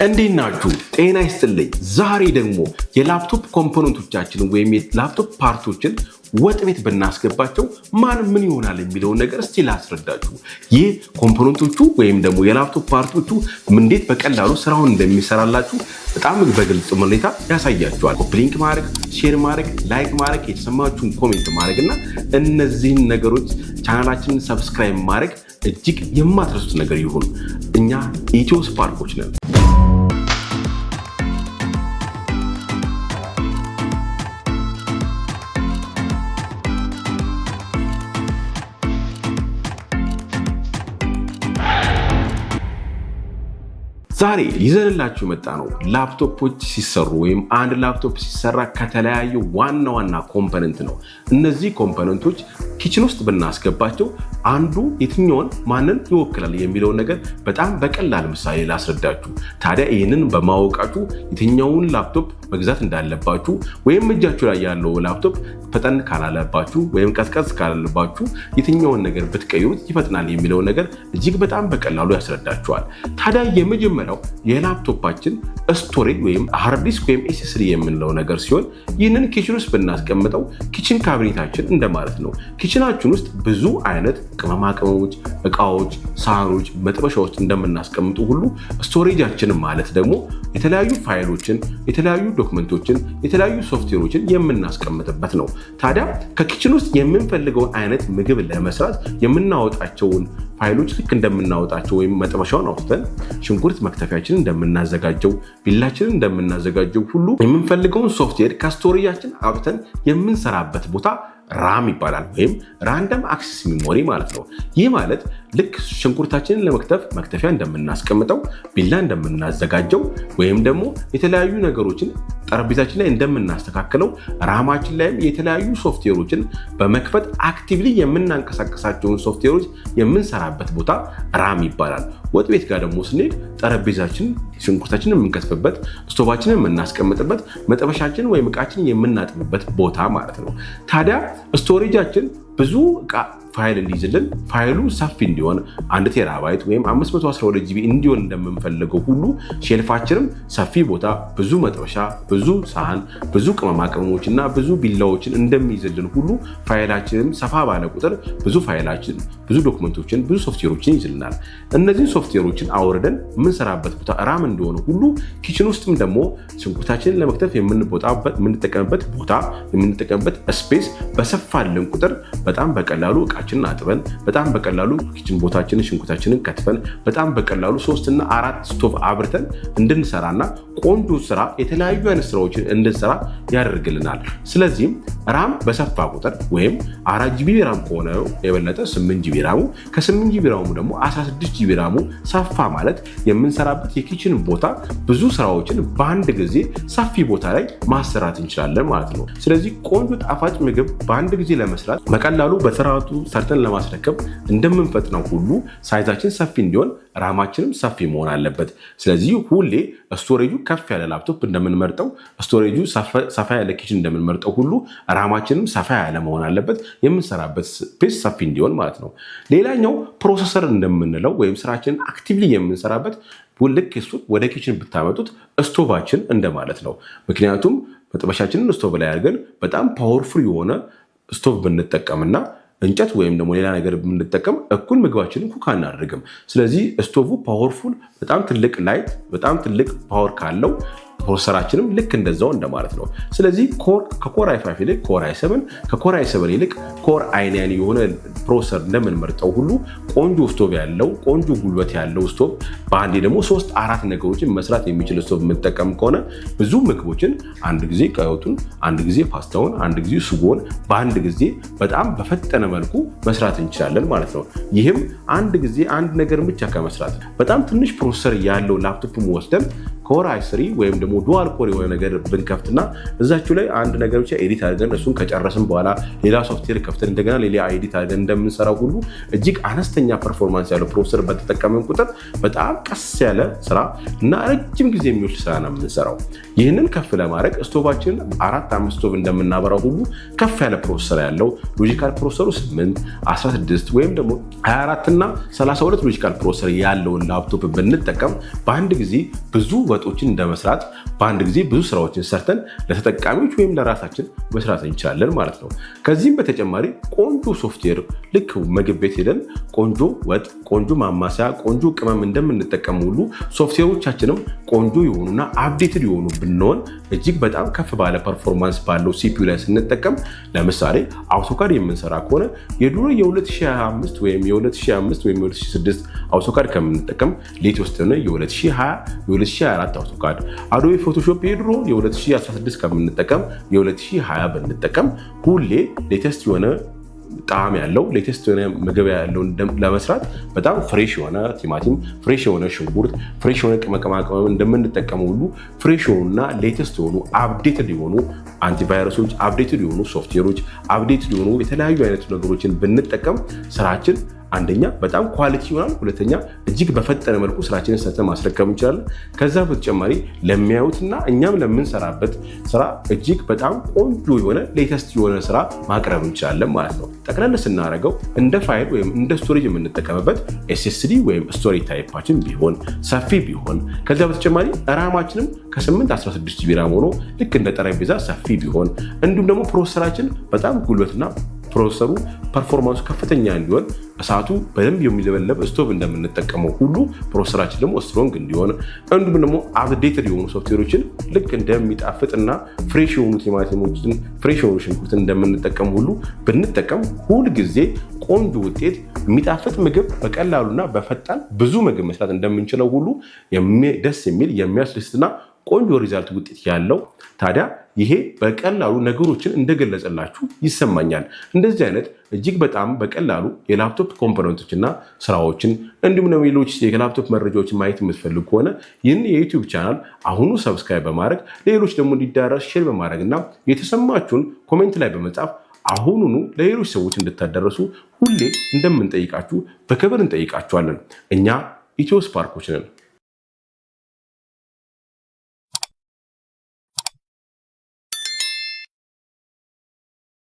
እንዴት ናችሁ? ጤና ይስጥልኝ። ዛሬ ደግሞ የ laptop component ኦቻችንን ወይም የ laptop part ኦችን ወጥ ቤት ብናስገባቸው ማን ምን ይሆናል የሚለውን ነገር እስቲ ላስረዳችሁ። ይህ component ኦቹ ወይም ደግሞ የ laptop part ኦቹ እንዴት በቀላሉ ስራውን እንደሚሰራላችሁ በጣም በግልጽ ሁኔታ ያሳያችኋል። Copy link ማድረግ፣ share ማድረግ፣ like ማድረግ፣ የተሰማችሁን comment ማድረግ እና እነዚህን ነገሮች ቻናላችንን subscribe ማድረግ እጅግ የማትረሱት ነገር ይሁን። እኛ ኢትዮ ስፓርኮች ነን። ዛሬ ይዘንላችሁ የመጣነው ላፕቶፖች ሲሰሩ ወይም አንድ ላፕቶፕ ሲሰራ ከተለያዩ ዋና ዋና component ነው። እነዚህ component ኦች kitchen ውስጥ ብናስገባቸው አንዱ የትኛውን ማንን ይወክላል የሚለውን ነገር በጣም በቀላል ምሳሌ ላስረዳችሁ። ታዲያ ይህንን በማወቃችሁ የትኛውን ላፕቶፕ መግዛት እንዳለባችሁ ወይም እጃችሁ ላይ ያለው ላፕቶፕ ፈጠን ካላለባችሁ ወይም ቀዝቀዝ ካላለባችሁ የትኛውን ነገር ብትቀይሩት ይፈጥናል የሚለውን ነገር እጅግ በጣም በቀላሉ ያስረዳችኋል። ታዲያ የመጀመሪያው የላፕቶፓችን storage ወይም hard disk ወይም SSD የምንለው ነገር ሲሆን ይህንን kitchen ውስጥ ብናስቀምጠው kitchen cabinet ኣችን እንደማለት ነው። Kitchen ኣችን ውስጥ ብዙ አይነት ቅመማ ቅመሞች፣ እቃዎች፣ ሳህኖች፣ መጥበሻዎች እንደምናስቀምጡ ሁሉ storage ኣችን ማለት ደግሞ የተለያዩ ፋይሎችን፣ የተለያዩ document ኦችን፣ የተለያዩ ሶፍትዌሮችን የምናስቀምጥበት ነው። ታዲያ ከ kitchen ውስጥ የምንፈልገውን አይነት ምግብ ለመስራት የምናወጣቸውን ፋይሎች ልክ እንደምናወጣቸው ወይም መጥበሻውን አውጥተን ሽንኩርት መክተፊያችንን እንደምናዘጋጀው ቢላችንን እንደምናዘጋጀው ሁሉ የምንፈልገውን ሶፍትዌር ከ storage ኣችን አውጥተን የምንሰራበት ቦታ RAM ይባላል፣ ወይም random access memory ማለት ነው። ይህ ማለት ልክ ሽንኩርታችንን ለመክተፍ መክተፊያ እንደምናስቀምጠው፣ ቢላ እንደምናዘጋጀው ወይም ደግሞ የተለያዩ ነገሮችን ጠረጴዛችን ላይ እንደምናስተካክለው RAM ኣችን ላይም የተለያዩ ሶፍትዌሮችን በመክፈት actively የምናንቀሳቀሳቸውን ሶፍትዌሮች የምንሰራበት ቦታ RAM ይባላል። ወጥ ቤት ጋር ደግሞ ስንሄድ ጠረጴዛችን ሽንኩርታችንን የምንከትፍበት፣ ስቶቫችንን የምናስቀምጥበት፣ መጥበሻችንን ወይም እቃችንን የምናጥብበት ቦታ ማለት ነው። ታዲያ storage ኣችን ብዙ እቃ ፋይል እንዲይዝልን ፋይሉ ሰፊ እንዲሆን 1 terabyte ወይም 512 GB እንዲሆን እንደምንፈልገው ሁሉ shelf ኣችንም ሰፊ ቦታ ብዙ መጥበሻ፣ ብዙ ሳህን፣ ብዙ ቅመማ ቅመሞች እና ብዙ ቢላዎችን እንደሚይዝልን ሁሉ ፋይላችንም ሰፋ ባለ ቁጥር ብዙ ፋይላችን፣ ብዙ document ኦችን፣ ብዙ ሶፍትዌሮችን ይይዝልናል። እነዚህን ሶፍትዌሮችን አውርደን የምንሰራበት ቦታ RAM እንደሆነ ሁሉ kitchen ውስጥም ደግሞ ሽንኩርታችንን ለመክተፍ የምንጠቀምበት ቦታ የምንጠቀምበት space በሰፋልን ቁጥር በጣም በቀላሉ እቃችንን አጥበን በጣም በቀላሉ kitchen ቦታችንን ሽንኩርታችንን ከትፈን በጣም በቀላሉ ሶስትና አራት ስቶቭ አብርተን እንድንሰራና ቆንጆ ስራ የተለያዩ አይነት ስራዎችን እንድንሰራ ያደርግልናል። ስለዚህም RAM በሰፋ ቁጥር ወይም 4 GB RAM ከሆነ የበለጠ 8 GB RAM ኡ፣ ከ8 GB RAM ኡ ደግሞ 16 GB RAM ኡ ሰፋ ማለት የምንሰራበት የ kitchen ቦታ ብዙ ስራዎችን በአንድ ጊዜ ሰፊ ቦታ ላይ ማሰራት እንችላለን ማለት ነው። ስለዚህ ቆንጆ ጣፋጭ ምግብ በአንድ ጊዜ ለመስራት በቀላሉ በስርዓቱ ሰርተን ለማስረከብ እንደምንፈጥነው ሁሉ size ኣችን ሰፊ እንዲሆን RAM ኣችንም ሰፊ መሆን አለበት። ስለዚህ ሁሌ storage ኡ ከፍ ያለ ላፕቶፕ እንደምንመርጠው፣ storage ኡ ሰፋ ያለ kitchen እንደምንመርጠው ሁሉ RAM ኣችንም ሰፋ ያለ መሆን አለበት፣ የምንሰራበት space ሰፊ እንዲሆን ማለት ነው። ሌላኛው processor እንደምንለው ወይም ስራችንን actively የምንሰራበት ልክ እሱን ወደ kitchen ብታመጡት ስቶቫችን እንደማለት ነው። ምክንያቱም መጥበሻችንን ስቶቭ ላይ አድርገን በጣም powerful የሆነ ስቶቭ ብንጠቀምና እንጨት ወይም ደግሞ ሌላ ነገር ብንጠቀም እኩል ምግባችንን cook አናደርግም። ስለዚህ stove powerful በጣም ትልቅ light በጣም ትልቅ power ካለው processor ኣችንም ልክ እንደዛው እንደማለት ነው። ስለዚህ ከ Core i5 ይልቅ Core i7፣ ከ Core i7 ይልቅ Core i9 የሆነ processor እንደምንመርጠው ሁሉ ቆንጆ ስቶቭ ያለው፣ ቆንጆ ጉልበት ያለው ስቶቭ፣ በአንዴ ደግሞ ሶስት አራት ነገሮችን መስራት የሚችል ስቶቭ የምንጠቀም ከሆነ ብዙ ምግቦችን አንድ ጊዜ ቀይ ወጡን፣ አንድ ጊዜ ፓስታውን፣ አንድ ጊዜ ስጎን በአንድ ጊዜ በጣም በፈጠነ መልኩ መስራት እንችላለን ማለት ነው። ይህም አንድ ጊዜ አንድ ነገር ብቻ ከመስራት በጣም ትንሽ processor ያለው ላፕቶፕ ወስደን Core i3 ወይም ደግሞ dual core የሆነ ነገር ብንከፍትና እዛችሁ ላይ አንድ ነገር ብቻ edit አድርገን እሱን ከጨረስን በኋላ ሌላ ሶፍትዌር ከፍተን እንደገና ሌላ edit አድርገን እንደምንሰራው ሁሉ እጅግ አነስተኛ performance ያለው processor በተጠቀምን ቁጥር በጣም ቀስ ያለ ስራ እና ረጅም ጊዜ የሚወስድ ስራ ነው የምንሰራው። ይህንን ከፍ ለማድረግ ስቶቫችንን አራት አምስት ስቶቭ እንደምናበራው ሁሉ ከፍ ያለ processor ያለው logical processor ኡ 8፣ 16 ወይም ደግሞ 24 እና 32 logical processor ያለውን ላፕቶፕ ብንጠቀም በአንድ ጊዜ ብዙ ወጦችን እንደመስራት በአንድ ጊዜ ብዙ ስራዎችን ሰርተን ለተጠቃሚዎች ወይም ለራሳችን መስራት እንችላለን ማለት ነው። ከዚህም በተጨማሪ ቆንጆ ሶፍትዌር ልክ ምግብ ቤት ሄደን ቆንጆ ወጥ፣ ቆንጆ ማማሰያ፣ ቆንጆ ቅመም እንደምንጠቀም ሁሉ ሶፍትዌሮቻችንም ቆንጆ የሆኑና updated የሆኑ ብንሆን እጅግ በጣም ከፍ ባለ performance ባለው CPU ላይ ስንጠቀም፣ ለምሳሌ AutoCAD የምንሰራ ከሆነ የድሮ የ2025 ወይም የ2005 ወይም የ2006 AutoCAD ከምንጠቀም latest የሆነ የ2020፣ የ2024 AutoCAD፣ Adobe Photoshop የድሮ የ2016 ከምንጠቀም የ2020 ብንጠቀም ሁሌ latest የሆነ ጣዕም ያለው፣ latest የሆነ ምግብ ያለው ለመስራት በጣም fresh የሆነ ቲማቲም፣ fresh የሆነ ሽንኩርት፣ fresh የሆነ ቅመማ ቅመም እንደምንጠቀመው ሁሉ fresh የሆኑና latest የሆኑ updated የሆኑ antivirus ኦች፣ updated የሆኑ ሶፍትዌሮች፣ updated የሆኑ የተለያዩ አይነት ነገሮችን ብንጠቀም ስራችን አንደኛ በጣም quality ይሆናል፣ ሁለተኛ እጅግ በፈጠነ መልኩ ስራችንን ሰርተን ማስረከብ እንችላለን። ከዛ በተጨማሪ ለሚያዩትና እኛም ለምንሰራበት ስራ እጅግ በጣም ቆንጆ የሆነ latest የሆነ ስራ ማቅረብ እንችላለን ማለት ነው። ጠቅለል ስናደርገው እንደ ፋይል ወይም እንደ storage የምንጠቀምበት SSD ወይም storage type ኣችን ቢሆን ሰፊ ቢሆን፣ ከዚያ በተጨማሪ RAM ኣችንም ከ8 16 GB RAM ሆኖ ልክ እንደ ጠረጴዛ ሰፊ ቢሆን፣ እንዲሁም ደግሞ processor ኣችን በጣም ጉልበትና processor ኡ performance ኡ ከፍተኛ እንዲሆን እሳቱ በደንብ የሚለበለብ ስቶቭ እንደምንጠቀመው ሁሉ processor ኣችን ደግሞ strong እንዲሆን፣ እንዲሁም ደግሞ updated የሆኑ ሶፍትዌሮችን ልክ እንደሚጣፍጥና fresh የሆኑ ቲማቲሞችን፣ fresh የሆኑ ሽንኩርትን እንደምንጠቀም ሁሉ ብንጠቀም ሁል ጊዜ ቆንጆ ውጤት፣ የሚጣፍጥ ምግብ በቀላሉና በፈጣን ብዙ ምግብ መስራት እንደምንችለው ሁሉ ደስ የሚል፣ የሚያስደስትና ቆንጆ result ውጤት ያለው። ታዲያ ይሄ በቀላሉ ነገሮችን እንደገለጸላችሁ ይሰማኛል። እንደዚህ አይነት እጅግ በጣም በቀላሉ የ laptop component ኦች እና ስራዎችን እንዲሁም ደግሞ ሌሎች የላፕቶፕ መረጃዎችን ማየት የምትፈልጉ ከሆነ ይህን የ YouTube channel አሁኑ subscribe በማድረግ፣ ሌሎች ደግሞ እንዲዳረስ share በማድረግ እና የተሰማችሁን comment ላይ በመጻፍ አሁኑኑ ለሌሎች ሰዎች እንድታደረሱ ሁሌ እንደምንጠይቃችሁ በክብር እንጠይቃችኋለን። እኛ ኢትዮ ስፓርኮች ነን።